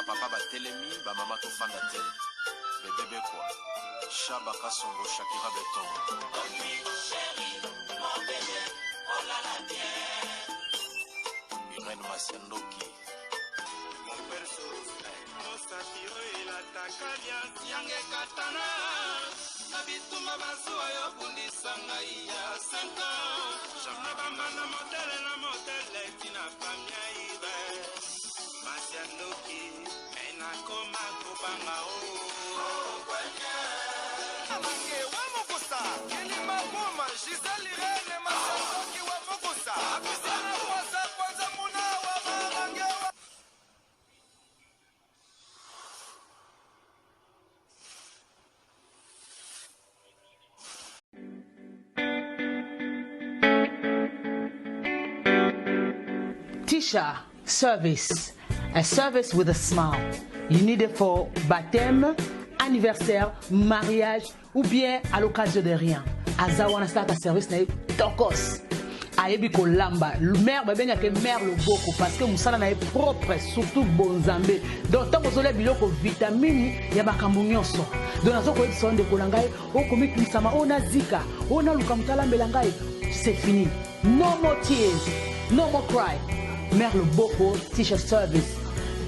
Ba papa batelemi, ba mama tofanda te. Bebe Bekwa, Shaba Kasongo, Shakira Beton. Irène Masiandoki. Mosapi oyo elataka liasi yanga ekatana na bitumba bazuwa yo bundisa ngai ya 5 ans na bambanda motele na motele tina famia ibe masi ya ndoki me nakoma kobanga o Mange wa mokosa kilima boma Gisèle Irène Masandoki wa mokosa Apisana kwasa kwanza muna wa marange wa Tisha Service, a service with a smile. You need it for baptême, anniversaire, mariage ou bien à l'occasion de rien. Aza wana asalaka service na ye tokos. ayebi kolamba mare babengaka mare loboko parce que mosala na ye propre surtout bonzambe donc ntango ozolia biloko vitamini ya makambo nyonso donc nazo koyebisa yo ndeko na ngai okomikilisama oyo nazika oyo naluka moto alambela ngai c'est fini no more tears no more cry mare loboko tisha service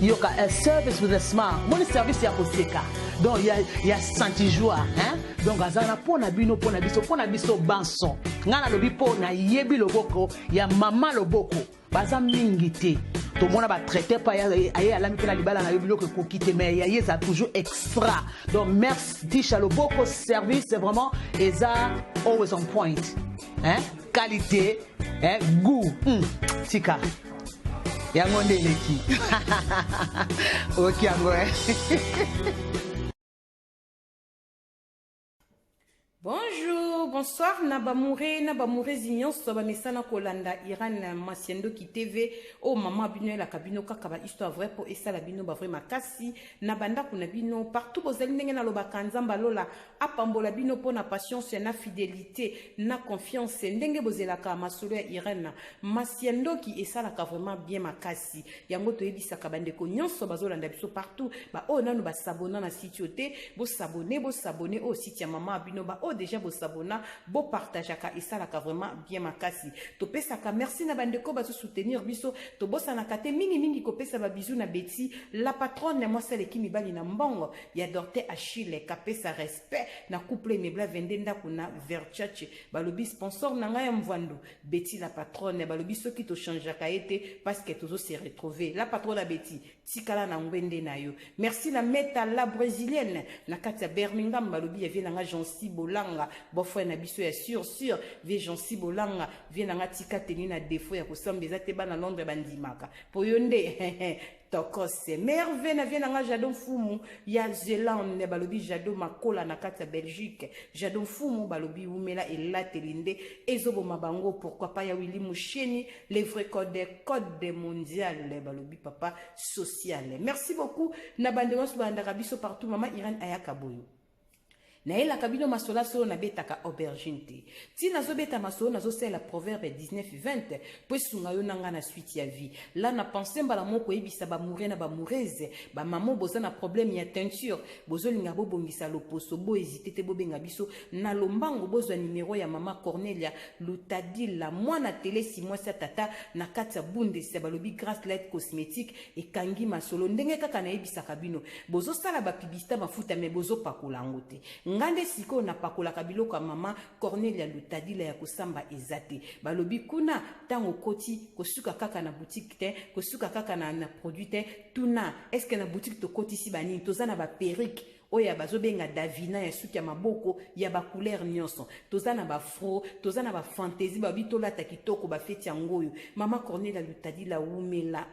yoka a service with a smile moni service ya koseka donc ya, ya santi joie hein? donc aza na mpo na bino mpo na biso mpo na biso banso ngai nalobi mpo nayebi loboko ya mama loboko baza mingi te tomona batraite mpe aye alami mpe na libala na yo biloko ekoki te mais ya ye eza toujours extra donc merci tisha loboko service vraiment eza always on point hein? qualité hein? goût tika yango nde eleki oyoki yango eh? Bonjour, bonsoir na bamoure na bamourezi nyonso bamesana kolanda Iran Masiandoki TV oyo mama bino elaka bino kaka ba histoire vrai po esala bino ba vrai makasi na bandako na bino partout bozali ndenge nalobaka Nzambe alola apambola bino mpo na patience na fidelité na confiance ndenge bozelaka masolo ya Iran Masiandoki esalaka vraiment bien makasi yango toyebisaka bandeko nyonso bazolanda biso partout baoyo nanu basabona na site oyo te bosabone bosabone oyo site ya mama bino baoyo deja bosabona bopartageaka esalaka vraiment bien makasi topesaka merci na bandeko bazosoutenir biso tobosanaka te mingimingi kopesa babizu na Betty la patronne mwasi aleki mibali na mbongo ya Dorte Achille kapesa respect na couple mebla 22 ndako na Verchache balobi sponsor na ngai ya mvwandu Betty la patronne balobi soki to changeaka ye te parce que tozo se retrouver la patronne Betty tikala na ngwende na yo merci na Meta la brésilienne na kati ya Birmingham balobi ya vie na nga Jancy Bolanga beau-frère na biso ya sûr sûr vie Jancy Bolanga vie na nga tika teni na défaut ya kosamba eza te bana Londres bandimaka po yo nde Tokos. Merve na vie na nga Jado Mfumu ya Zelande balobi Jado Makola na kati ya Belgique. Jado Mfumu balobi wumela elateli nde ezoboma bango pourquoi pas ya Willy Musheni le vrai code code mondial balobi papa social. Merci beaucoup na bande nyonso balandaka biso partout mama Irène ayaka boyo. Nayelaka bino masolo solo nabetaka aubergine te. Ti nazobeta masolo nazosalela proverbe 19 20 po esunga yo na nga na suite ya vie. La na pense mbala moko koyebisa ba moureux na ba moureuse, ba maman boza na problème ya teinture, bozolinga bobongisa loposo, bo hésiter te bobenga biso na lombango bozwa numero ya mama Cornelia Lutadila mwana telesi mwasi ya tata na kati ya Bundes balobi Grace Light Cosmétique ekangi masolo ndenge kaka nayebisaka bino bozosala ba publicité mafuta me bozopakola yango te nga nde sikoyo napakolaka biloko ya mama Cornelia Lutadila ya kosamba eza te balobi kuna ntango okoti kosuka kaka na boutique te kosuka kaka na, na produit te tuna eske na boutique tokotisi banini toza na ba perruque oyo bazobenga davina ya suki ya maboko ya ba couleur nyonso toza na ba fro toza na ba fantaisie babi tolata kitoko bafeti yango oyo mama Cornelia Lutadila wumela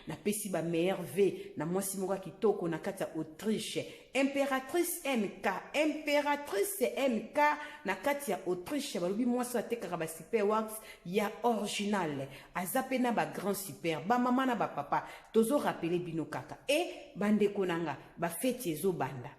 napesi ba meilleur v na mwasi moko ya kitoko na kati ya Autriche impératrice MK impératrice MK na kati ya Autriche balobi mwasi atekaka ba super wax ya original aza mpe na ba grand super bamama na bapapa tozorapele bino kaka e bandeko na nga bafeti ezobanda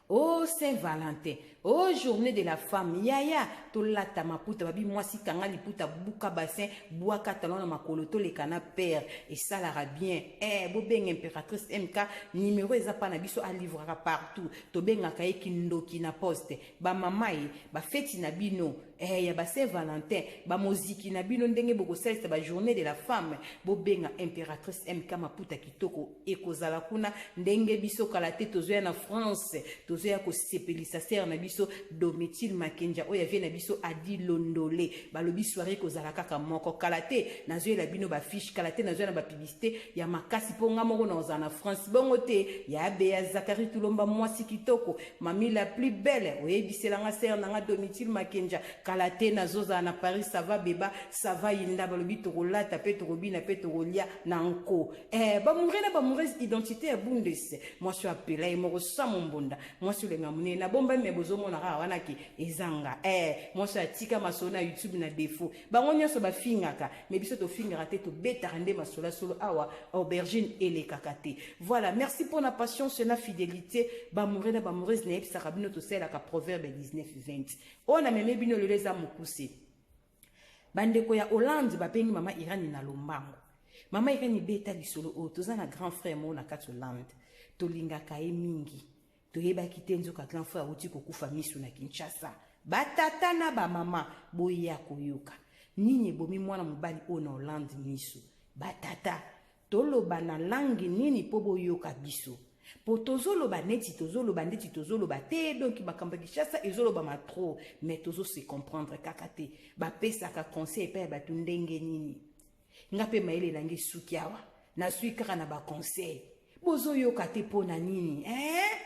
o Saint Valentin. O journée de la femme, yaya, tolata maputa, babi mwasi kanga liputa, buka bassin, bwaka talon na makolo, toleka na père, esalaka bien. Eh, bobenga impératrice MK, numéro eza pa na biso alivraka partout. Tobengaka ye kindoki na poste. Ba mama ye, ba feti na bino, eh, ya ba Saint Valentin, ba moziki na bino ndenge bokosalisa ba journée de la femme, bobenga impératrice MK maputa kitoko ekozala kuna ndenge biso kala te tozoya na France, tozoya kosepelisa sœur na biso Domitile Makenja oyo avie na biso Adi Londole. Balobi soirée ekozala kaka moko kala te, nazoyela bino ba fiche kala te, nazoya na ba publicité ya makasi mpo nga moko naozala na France. Bongo te ya Bea Zakari Tulomba mwasi kitoko, mami la plus belle, oyebiselanga sœur nanga Domitile Makenja kala te nazozala na Paris, ça va beba, ça va yinda. Balobi tokolata pe tokobina pe tokolia na nko. Eh, bamoure na bamourese identité ya Bundes, mwasi oyo apela ye moko sa mombonda, mwasi olenga monene na bomba me bozomona kaka wana ke ezanga. Eh, mwasi oyo atika masolo na YouTube na défaut, bango nyonso bafingaka me biso tofingaka te, tobetaka nde masolo ya solo awa aubergine elekaka te. Voilà, merci pour la patience na fidélité. Bamoure na bamourese nayebisaka bino tosalelaka proverbe 19 20 oyo na meme bino lelo eza mokuse. Bandeko ya Hollande babengi mama Irani na lombango. Mama Irani beta lisolo oyo, toza na grand frère moko na kati Hollande, tolingaka ye mingi, toyebaki te nzoka grand frère awuti kokufa misu na Kinshasa. Batata na bamama boya koyoka nini ebomi mwana mobali oyo na Hollande misu. Batata toloba na langue nini mpo boyoka biso? Po tozoloba neti tozoloba ndeti tozoloba te, donc makambo ya Kinshasa ezolobama trop, mais tozo se comprendre kaka te. Bapesaka conseil epai ya bato ndenge nini? Nga mpe mayele na ngai esuki awa, nazwi kaka na baconseil, bozoyoka te mpo na nini eh?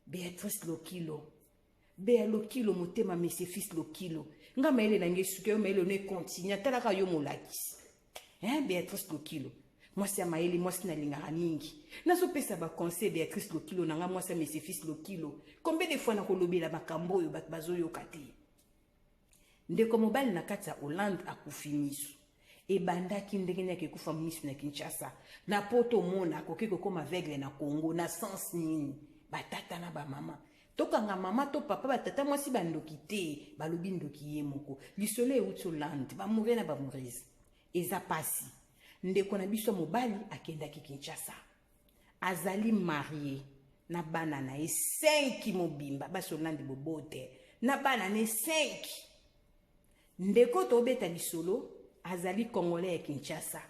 Beatrice Lokilo, Bea Lokilo, motema monsieur fils Lokilo, nga mayele na ngai esuki yo, mayele no ekontinue, atalaka yo molakisi hein? Beatrice Lokilo, mwasi ya mayele, mwasi nalingaka mingi, nazopesa baconseil. Beatrice Lokilo na nga, mwasi ya monsieur fils Lokilo, combien de fois nakolobela makambo oyo bato bazoyoka te? Ndeko mobali na kati ya Hollande akufi misu. Ebandaki ndenge nini akekufa misu na Kinshasa? Na poto omona akoki kokoma aveugle na Congo na sens nini? Batata na bamama tokanga mama to papa, batata mwasi bandoki te, balobi ndoki ye moko. Lisolo euti Hollande, bamoure na bamourese, eza pasi. Ndeko na biso mobali akendaki Kinshasa, azali marie na bana na ye 5 mobimba, basi Hollande bobote na bana ne 5. Ndeko tobeta lisolo azali congolais ya Kinshasa,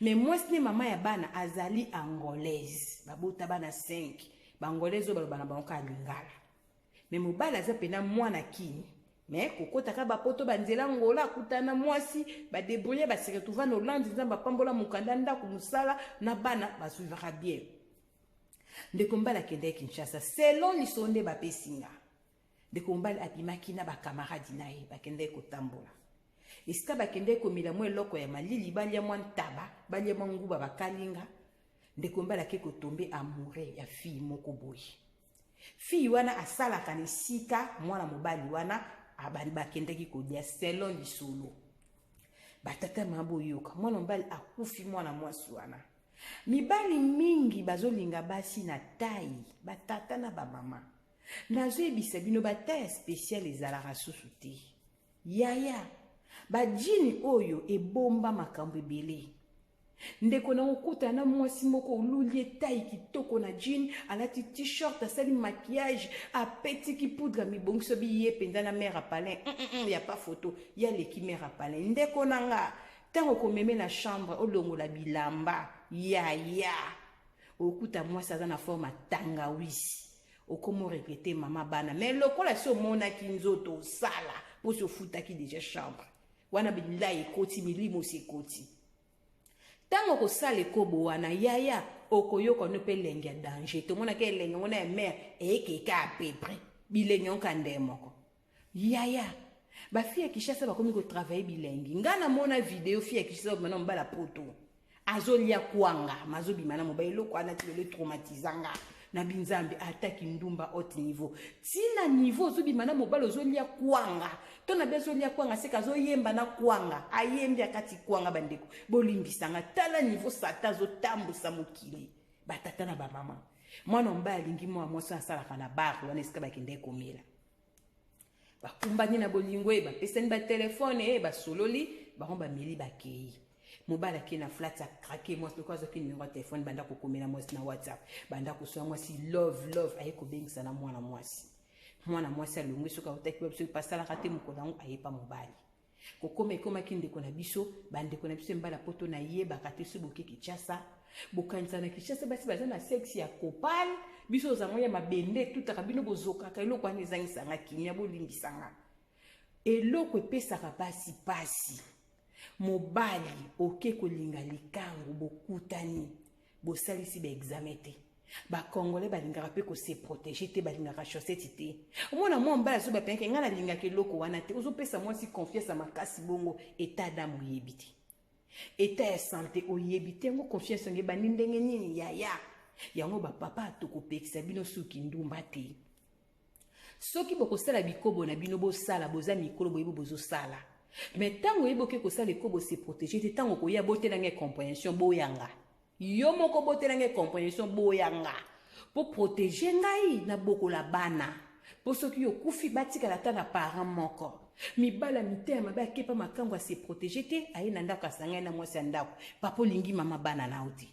mais mwasi ne mama ya bana azali angolaise, babota bana 5. Bangolaise oyo baloba na bango kaka lingala, mais mobali aza pena mwana kini, mais kokotaka bapoto banzela Angola, akutana mwasi, badébrouille, base retrouva na Hollande. Nzambe apambola mokanda, ndako, mosala na bana bazwivaka bien. Ndeko mobali akendaki Kinshasa selon lisolo nde bapesi nga. Ndeko mobali abimaki na bakamaradi na ye, bakendaki kotambola esika bakendaki komela mwa eloko ya malili, balia mwa ntaba, balia mwa nguba bakalinga. Ndeko mobali ake kotombe amoureux ya fille moko boye. Fille wana asalaka na esika mwana mobali wana bakendaki kolia selon lisolo. Batata mama boyoka, mwana mobali akufi mwana mwasi wana. Mibali mingi bazolinga basi na tai, batata na bamama. Nazoyebisa bino bataille ya spécial ezalaka susu te. Yaya, bajini oyo ebomba makambo ebele. Ndeko na okutana na mwasi moko oluli ye taille kitoko na jean, alati t-shirt, asali maquillage, apetiki poudre, mibongiso bi ye mpenza na mère apalin. Ya pas photo, ya leki mère apalin. Ndeko na nga, ntango okomeme na chambre olongola bilamba, yaya, okuta mwasi aza na forme ya tangawisi. Okomo regretter mama bana, mais lokola si omonaki nzoto osala mpo si ofutaki deja chambre wana, bilai ekoti, milimo si ekoti. Ntango okosala ekobo wana, yaya, okoyoka no mpe elenge ya danger. Tomonaka elenge wana ya mare eyekeka à peu près bilenge yango ka nde moko. Yaya, bafille ya Kinshasa bakomi kotravaille bilengi. Nga namona video fille ya Kinshasa babima na mobala poto, azolia kwanga, mazobima na mobali. Eloko wana ti lelo etraumatisa nga na binzambe, ata kindumba haute niveau ntina niveau ozobima na mobali ozolia kwanga to na bi azolia kwanga seka azoyemba na kwanga, ayembi akati kwanga. Bandeko bolimbisanga, tala niveau satan azotambusa mokili. Batata na bamama, Mwana mobali alingi mwana mwasi oyo asalaka na bar wana esika bakendaki komela. Bakumbani na bolingo ye, bapesani batelefone ye, basololi bango, bameli, bakei. Mobali akei na flat, akrake mwasi lokola azwaki numero ya telefone, banda kokomela mwasi na WhatsApp, banda kosola mwasi love love, aye kobengisa na mwana mwasi. Mwana mwasi alongwi, soki autaki wapi, soki pasalaka te mokolo yango, ayepa mobali kokoma. Ekomaki ndeko na biso, bandeko na biso mbala poto, nayebaka te. Soki boke Kinshasa, bokanisa na Kinshasa basi baza na sexe ya kopal, biso ozango ya mabende etutaka bino, bozokaka. Eloko wana ezangisanga kimia, bolimbisanga. Eloko epesaka basi pasi, mobali oke kolinga likangu, bokutani, bosalisi baexamen te. Bacongolais balingaka mpe kose protéger te, balingaka chaussette te. Omona mwa mobali azoba penke, ngai nalingaka eloko wana te. Ozopesa mwasi confiance ya makasi bongo, état d'âme oyebi te, état ya santé oyebi te. Yango confiance yango ebandi ndenge nini, yaya? Yango bapapa, tokopekisa bino suki ndumba te. Soki bokosala bikobo na bino, bosala, boza mikolo, boyebi bozosala. Mais ntango oyebi oke kosala ekobo, se protéger te, ntango koya botelanga incompréhension, boyanga yo moko, botelanga incompréhension, boyanga mpo protéger ngai, nabokola bana, mpo soki okufi, batikala ata na parent moko. Mibala mitema mabe, akepa makambo, ase protéger te, aye na ndako, asangai na mwasi ya ndako. Papa, olingi mama bana na yo te.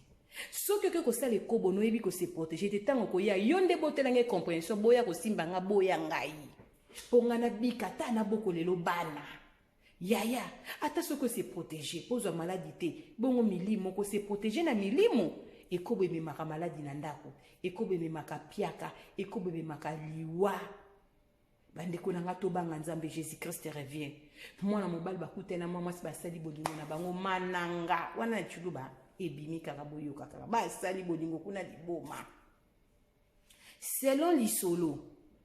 Soki oke kosala ekobo, noyebi kose protéger te, ntango koya yo nde botelanga incompréhension, boya kosimba nga, boya ngai mpo nga nabika, ata nabokolelo bana. Yaya, ata soki ose protéger mpo ozwa maladi te, bongo milimo, kose protéger na milimo. Ekobo ememaka maladi na ndako, ekobo ememaka piaka, ekobo ememaka liwa. Bandeko na nga, tobanga Nzambe, Jésus Christ revient. Mwana mobali bakutani na mwa mwasi, basali bolingo na bango, mananga wana na Tshiluba ebimi kaka, boyoka kaka, basali bolingo kuna liboma. Selon lisolo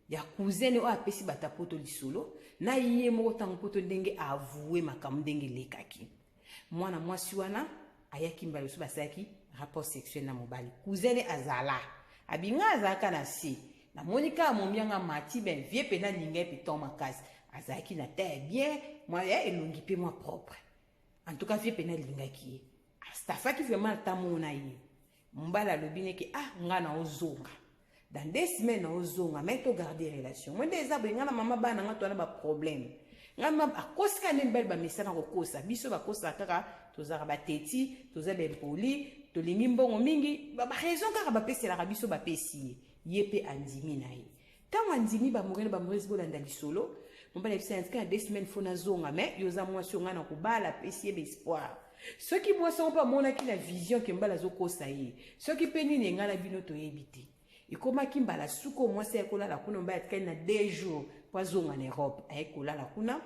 ya cousine oyo apesi bato poto lisolo na ye moko, ntango poto ndenge avoué makambo ndenge elekaki, mwana mwasi wana ayaki mbala mosusu, basalaki rapport sexuel na mobali. Cousine azala abinga, azalaka na se, namoni kaka momianga mati ben vie mpe nalinga ye mpe ton makasi, azalaki na taille bien, mwa ya elongi mpe mwa propre. En tout cas, vie mpe nalingaki ye, astafaki vraiment ata mona ye. Mobali alobi neke: "Ah, nga na ozonga dans 2 semaines, na ozonga, mais togarde relation mo nde eza boye. Nga na mama bana nga towana baproblème." Nga akosika nde mibali bamesana kokosa biso, bakosaka kaka, tozalaka bateti, toza bempoli, tolingi mbongo mingi, baraison kaka bapeselaka biso. Bapesi ye, ye mpe andimi na ye. Ntango andimi, bamorele bamoresi, bolanda lisolo. Mobali ayebisa: "Antika na 2 semaines fo nazonga, mais yo oza mwasi oyo ngai na kobala." Apesi ye baespoir. Soki mwasi yango mpe amonaki na vision ke mobali azokosa ye, soki mpe nini, engai na bino toyebi te. Ekomaki mbala suka, mwasi aye kolala kuna. Mobali atikali na 2 jours po azonga na Europe, aye kolala kuna.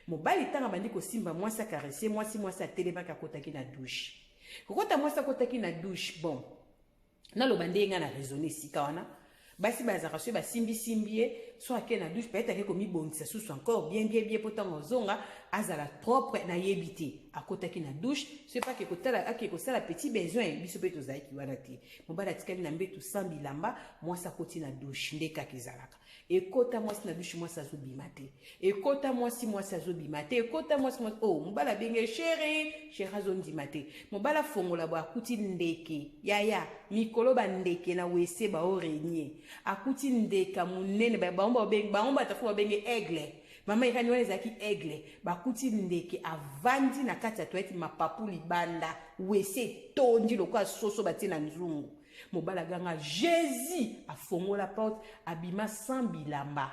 Mobali ntango abandi kosimba mwasi, acaresser mwasi, mwasi atelemaki, akotaki na douche. Kokota mwasi akotaki na douche, bon, naloba ndenge ngai na raisonne esika wana, basi bazalaka soki basimbisimbi ye, so ake na douche, peut-être ake komibongisa susu encore bien bien bien mpo ntango azonga azala propre. Nayebi te, akotaki na douche soki mpe ake kotala, ake kosala petit besoin, biso mpe tozalaki wana te. Mobali atikali na mbeto sans bilamba, mwasi akoti na douche. Nde kaka ezalaka, ekota mwasi na douche, mwasi azobima te, ekota mwasi, mwasi azobima te, ekota mwasi, mwasi oh, mobali abenge: "Chéri, chéri." Azondima te. Mobali afongola boye, akuti ndeke. Yaya, mikolo bandeke na wese baorenie, akuti ndeka monene, bango batafu babenge aigle. Mama Irani, wana ezalaki aigle. Bakuti ndeke avandi na kati ya toilette, mapapu libanda, wese etondi lokola soso batie na nzungu. Mobali aganga: "Jésus!" Afongola porte, abima sans bilamba.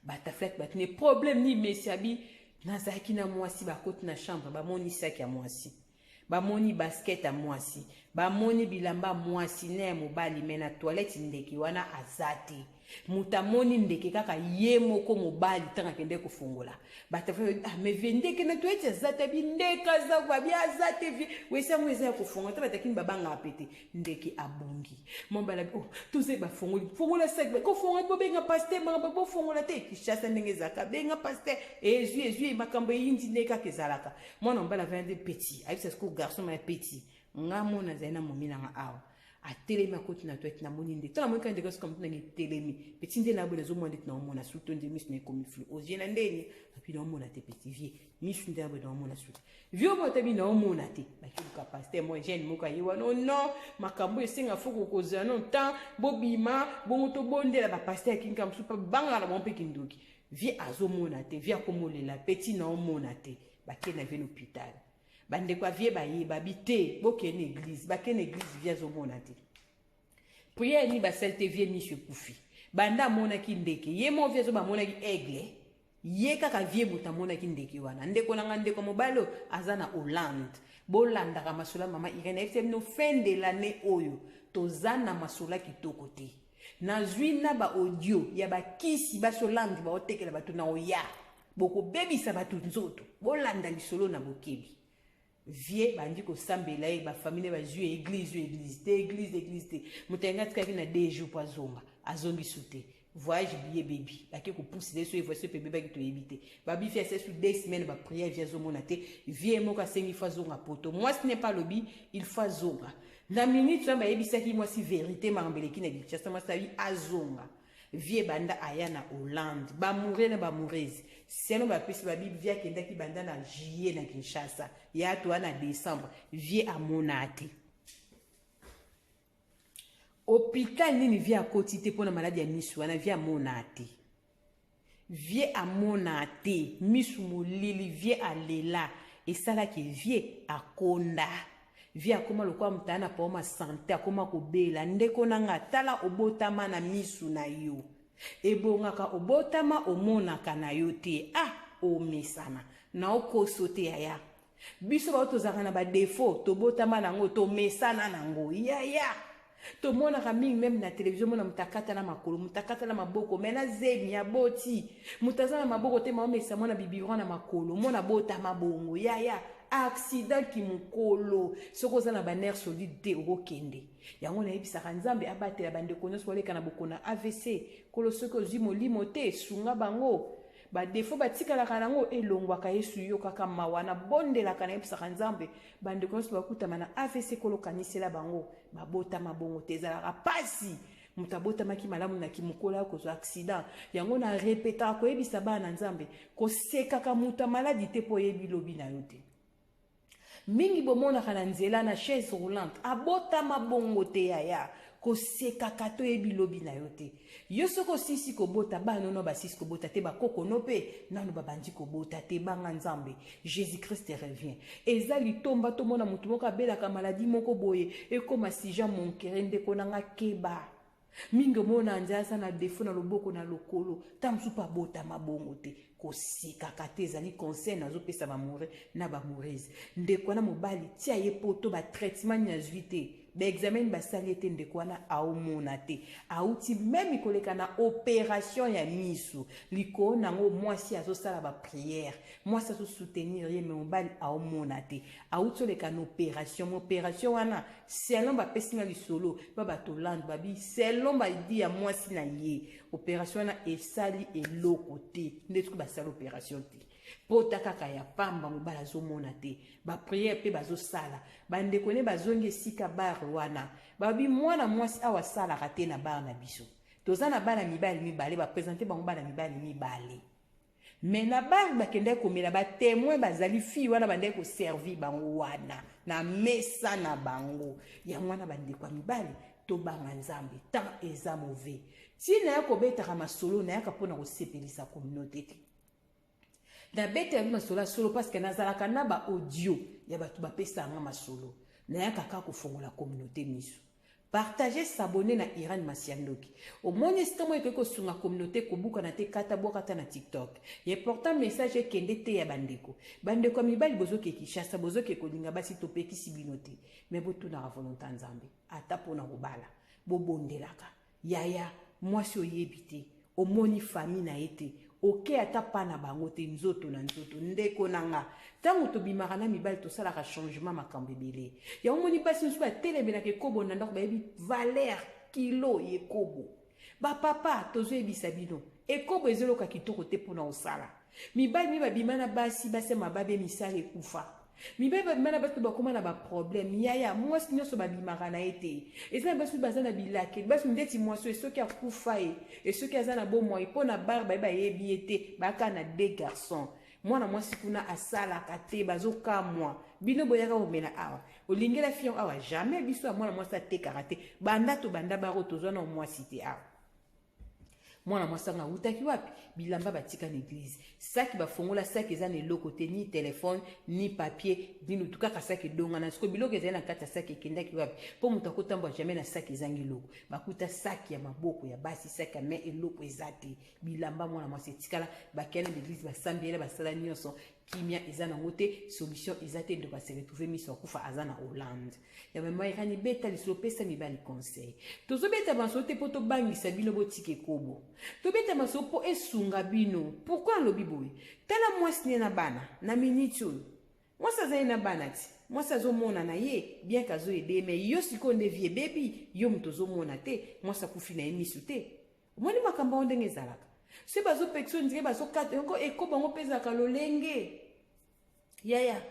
Bataflaki batine problème ni mesi abi: "Nazalaki na mwasi." Bakoti na chambre, bamoni saki ya mwasi, bamoni basket ya mwasi, bamoni bilamba mwasi na ya mobali, mais na toilette ndeke wana aza te. Moto amoni ndeke kaka ye moko mobali ntango akende kofongola. Bato: "Ah, mais vie, ndeke na toilette aza te." Abi: "Ndeke aza." Babi: "Aza te, vie, wesi yango eza ya kofongola te." Batakini babangaka pe te, ndeke abongi. Mobali abi: "Oh, toza bafongoli, fongola saki, kofongola, bobenga pasteur, makambo bofongola te." Kinshasa ndenge ezalaka, benga pasteur, ezwi ezwi makambo eyindi. Nde kaka ezalaka, mwana mobali avandi petit, ayebisa sikoyo garçon ma ya petit: "Nga mona azali na momi nanga awa." Atelemi, akoti na toilette, namoni nde to namoni kaka ndeko suka motu nange etelemi. Petit, nde naboye nazomona ndeti naomona su to nde miso na ekomi flou. Ozie na ndeni api naomona te. Petit vieux, miso nde naboye naomona su te. Vieux moko tabi naomona te. Bakeluka pasteur moko jeune moko aye wana. Oh non, makambo esenga fo kokozela no temps bobima bongo tobondela. Bapasteur akinga mosusu mpe bangaka na bango mpe kindoki. Vieux azomona te, vieux akomolela: petit, naomona te. Bakende na vieux na hôpital. Bandeko ya vieux bayeba bi te, bokende église. Bakende église, vieux azomona te. Prière ni basali te, vieux miso ekufi. Banda amonaki ndeke ye mo, vieux azo bamonaki aigle ye kaka, vieux moto amonaki ndeke wana. Ndeko na nga, ndeko mobali oyo aza na Hollande, bolandaka masolo ya mama Irene. Ayebisa bino, fin de l'année oyo toza na masolo ya kitoko te. Nazwi na baaudio ya bakisi basi Hollande baotekela bato na oya bokobebisa bato nzoto. Bolanda lisolo na bokebi. Vieux bandi kosambela ye, bafamille bazwi ye, église oyo, église te, église, église te. Moto ayenga atikaki na 2 jours po azonga, azongi su te. Voyage billet bebi, bake kopusela ye so ye voici mpe ebebaki, toyebi te. Babi vieux ase su 2 semaines, baprière, vieux azomona te. Vieux moko asengi faut azonga poto. Mwasi ne mpe alobi il faut azonga. Na minute wana bayebisaki mwasi vérité, makambo eleki na Kinshasa. Mwasi abi azonga. Vieux banda aya na Hollande, bamoure na bamourese selo bapesi babi, vieux akendaki banda na juillet na Kinshasa, ya to wana décembre, vieux amona te. Hôpital nini vieux akoti te mpona maladi ya misu wana? Vieux amona te, vieux amona te, misu molili. Vieux alela, esalaki vieux akonda. Vieux akóma lokola moto aya na problème ya santé, akóma kobela. Ndeko na nga, tala, obotama na misu na yo ebongaka, obotama omonaka na yo te. Ah, omesana na okoso te. Yaya, biso bao tozalaka na badéfauts, tobotama nango, tomesana nango. Yaya, tomonaka mingi même na télévision, mona moto akata na makolo, moto akata na maboko, mais na zemi aboti. Moto aza na maboko te, maomesa mwana biberon na makolo, mona botama bongo. Yaya, accident ki mokolo, soki oza na banerfs solide te, okokende yango. Nayebisaka Nzambe abatela bandeko nyonso baleka na bokona AVC. Kolo, soki ozwi molimo te, sunga bango. Badéfauts batikalaka nango elongwaka. Yesu, yo kaka mawa. Nabondelaka, nayebisaka Nzambe, bandeko nyonso bakutama na AVC, kolokanisela bango, babotama bongo te. Ezalaka pasi, moto abotamaki malamu na kimokolo ya kozwa accident. Yango na repetaka koyebisa bana na Nzambe, kosekaka moto ya maladi te, mpo oyebi lobi na yo te. Mingi bomonaka na nzela na chaise roulante, abotama bongo te. Yaya, kosekaka, toyebi lobi na yo te. Yo soki osisi kobota, bana nono basisi kobota te, bakoko no mpe nano babandi kobota te. Banga Nzambe, Jésus Christ revient. Eza litomba tomona motu moko abelaka maladi moko boye, ekóma sujet moquerie. Ndeko nanga, keba mingi. Omona nzela aza na défaut na loboko, na lokolo, ta mosusu mpe abotama bongo te. Kosekaka te, ezali conseil nazopesa bamoureux na bamoureuse. Ndeko wana mobali, tia ye poto, batraitement nini azwi te, baexamen basali ye te. Ndeko wana aomona te, auti même koleka na opération ya misu. Likolo nango mwasi azosala baprière, mwasi azosoutenir ye, mais mobali aomona te, auti oleka na opération. Ma opération wana, selon bapesi nga lisolo mpa bato Hollande, babi selon badi ya mwasi na ye, opération wana esali eloko te. Nde soki basali opération te, pota kaka ya pamba. Mobali azomona te, baprière mpe bazosala. Bandeko ne bazongi esika bar wana, babi mwana mwasi awa asalaka te na bar na biso. Toza na bana mibali mibale, baprésente bango bana mibali mibale, mais na bar bakendaki komela, batémoin bazali, fille wana bandaki koservi bango wana na mesa na bango. Yango wana, bandeko ya mibali, tobanga Nzambe, temps eza mauvais. Ntina ya kobetaka masolo, nayaka mpona kosepelisa communauté te. Nabetela bino masolo ya solo parce que nazalaka na baaudio ya bato bapesanga masolo. Nayaka kaka kofongola communauté miso. Partage, s'abonner na Irene Masiandoki. Omoni esika moko ekoki kosunga communauté, kobukana te, kata bwaka ata na TikTok. Important message ekende te ya bandeko. Bandeko ya mibali, bozoke Kinshasa, bozoke kolinga basi, topekisi bino te, mais botunaka volonté ya Nzambe ata mpona kobala. Bobondelaka. Yaya, mwasi oyebi te, omoni famille na ye te, oke ata pa na bango te, nzoto na nzoto. Ndeko na nga, ntango tobimaka na mibali, tosalaka changement, makambo ebele. Yango moni basi mosusu batelemelaka ekobo na ndako, bayebi valeur kilo ekobo. Bapapa, tozoyebisa bino, ekobo ezoloka kitoko te mpona kosala. Mibali mi babima na basi, basi ya mababe, misala ekufa. Mibali babima na basi bakoma na baproblème. Yaya, mwasi nyonso babimaka na ye te. Eza na basi baza na bilakeli, basi ndeti mwasi oyo soki akufa ye, esoki aza na bomoi mpo na bar baye bayebi ye te, baka na deux garçons. Mwana mwasi kuna asalaka te, bazokamwa. Bino boyaka komela awa, olingela fion awa jamais. Biso ya mwana mwasi atekaka te. Banda tobanda baro, tozwa na mwasi te awa. Mwana mwasi anga awutaki wapi? Bilamba batika na église, saki bafongola, saki eza na eloko te, ni telefone, ni papier, ni lutu, kaka saki edongana. Siko biloko ezali na kati ya saki ekendaki wapi? Mpo moto akotambola jamais na saki ezangi eloko. Bakuta saki ya maboko ya basi, saki ya main, eloko eza te. Bilamba mwana mwasi etikala, bakenda na église, basambiela, basala nyonso, kimia eza nango te, solution eza te. Ndeko ase retrouve miso akufa, aza na Hollande. Ya mama Irani, beta lisolo, pesa mibali conseil. Tozobeta masolo te mpo tobangisa bino botika ekobo. Tobeta masolo mpo esunga bino. Pourquoi alobi boye? Tala mwasi ne na bana na miniti oyo. Mwasi azali na bana ti mwasi azomona na ye bien ke azoyede, mais yo sikoyo nde vie ebebi, yo moto ozomona te. Mwasi akufi na ye miso te. Omoni makambo yango ndenge ezalaka? Soki bazopekisa, ondire bazokata yango. Ekobo yango mpe ezalaka lolenge. Yaya,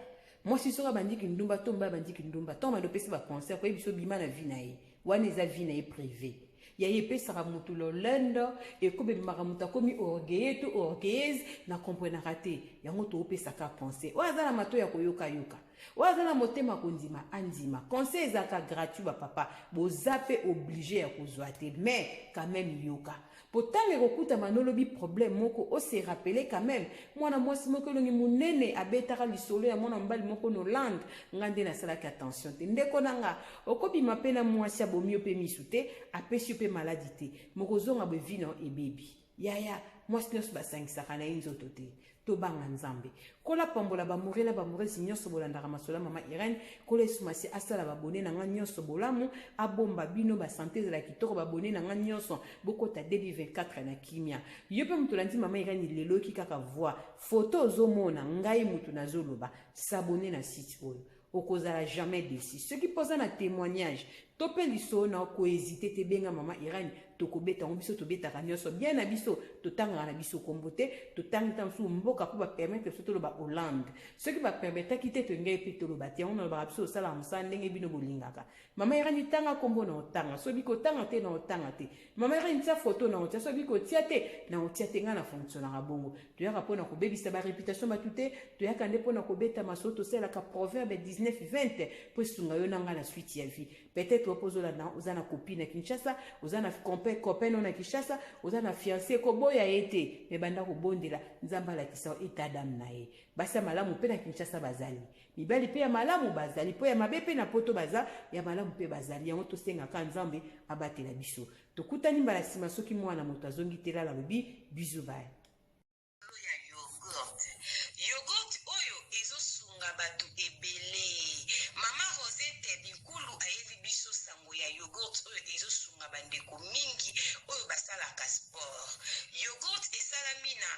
mwasi soki abandiki ndumba to mobali abandiki ndumba, ntango bando opesi baconseil, koyebi biso bima na vie na ye wana, eza vie na ye privé. Yaya, epesaka motu lolendo, ekobi ebimaka, moto akomi orgueilleux to orgueilleuse. Na comprenaka te yango. Toopesaka conseil, oyo aza na mato ya koyokayoka, oyo aza na motema kondima, andima. Conseil ezalaka gratuit, bapapa boza mpe obligé ya kozwa te, mais quand même yoka, po ntango ekokutama nolobi problème moko, ose rappeler quand même. Mwana mwasi moko elongi monene abetaka lisolo ya mwana mobali moko na Hollande. Nga nde nasalaki attention te. Ndeko na nga, okobima mpe na mwasi, abomi yo mpe misu te, apesi yo mpe maladi te, mokozonga boye, vie na yo ebebi. Yaya, mwasi nyonso basangisaka na ye nzoto te. Tobanga Nzambe. Kola pambola bamoure na bamouresi nyonso bolandaka masolo ya mama Irene. Kola esumasi asala babone na nga nyonso bolamu, abomba bino, basante ezala kitoko. Babone na nga nyonso, bokota 2024 na kimia. Yo mpe moto olandi mama Irene lelo, oyoki kaka voix, foto, ozomona ngai motu nazoloba, s'abonner na site oyo, okozala jamais déçu. Soki mpo oza na témoignage to mpe lisolo na, okohésite te, benga mama Irene, tokobeta yango. Biso tobetaka nyonso bien na biso, totangaka na biso kombo te, totangi ta mosusu mboka mpo bapermettre biso toloba Hollande. Soki bapermetaki te, toyengaki mpe toloba te. Yango nalobaka, biso tosalaka mosala ndenge bino bolingaka. Mama Irene, tanga kombo na otanga, soki kotanga te na otanga te. Mama Irene, tia foto na otia, soki kotia te na otia te. Ngai na fonctionnaka bongo. Toyaka mpona kobebisa baréputation bato te, toyaka nde mpona kobeta masolo. Tosalelaka Proverbe 19 20 mpo esunga yo na ngai na suite ya vie. Peut-être opo ozolanda, oza na copine na Kinshasa, oza na copain no na Kinshasa, oza na fiancé. Koboya ye te, mais banda kobondela Nzambe alakisa yo état d'âme na ye. Basi ya malamu mpe na Kinshasa bazali, mibali mpe ya malamu bazali, mpo ya mabe mpe na Poto baza, ya malamu mpe bazali. Yango tosengaka Nzambe abatela biso. Tokutani mbala nsima soki mwana moto azongi te. Lala alobi bisous, bye. Ya yogurt, yogurt oyo ezosunga bato ebele. Mama Rosette Binkulu ayeli biso sango ya yogurt oyo ezosunga bandeko mingi oyo basalaka sport. Yogurt esalami na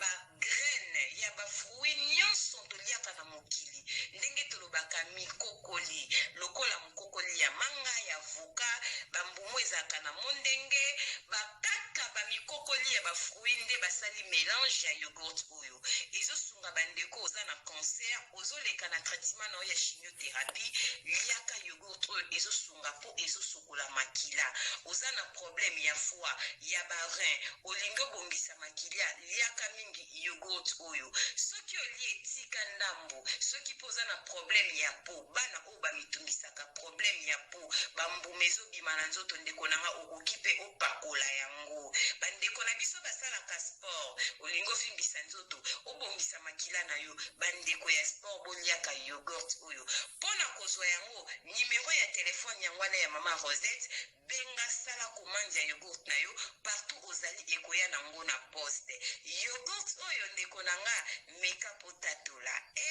bagraine ya bafruit nyonso toliaka na mokili, ndenge tolobaka mikokoli, lokola mokokoli ya manga, ya avocat, bambumu ezalaka na mondenge, bakaka bamikokoli ya bafruit nde basali mélange ya yogurt oyo ezosunga bandeko. Oza na cancer, ozoleka na traitement na oyo ya chimiothérapie, liaka yogurt oyo, ezosunga mpo ezosokola makila. Oza na problème ya foie, ya barein, olingi obongisa makila, liaka mingi yogurt oyo. Soki olie, etika ndambo. Soki mpo oza na problème ya peau, bana oyo bamitungisaka problème ya peau, bambuma ezobima na nzoto, ndeko na nga, okoki mpe opakola yango. Bandeko na biso basalaka sport, olingi ovimbisa nzoto, obongisa makila na yo, bandeko ya sport, boliaka yogurt oyo. Mpona kozwa yango, nimero ya telefone yango wana ya mama Rosette. Benga, sala commande ya yogurt na yo partout ozali, ekoya nango na poste. Yogurt oyo, ndeko na nga, meka po tatola. E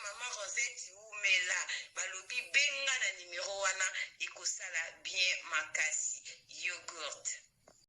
mama Rosette umela, balobi benga na nimero wana, ekosala bien makasi yogurt.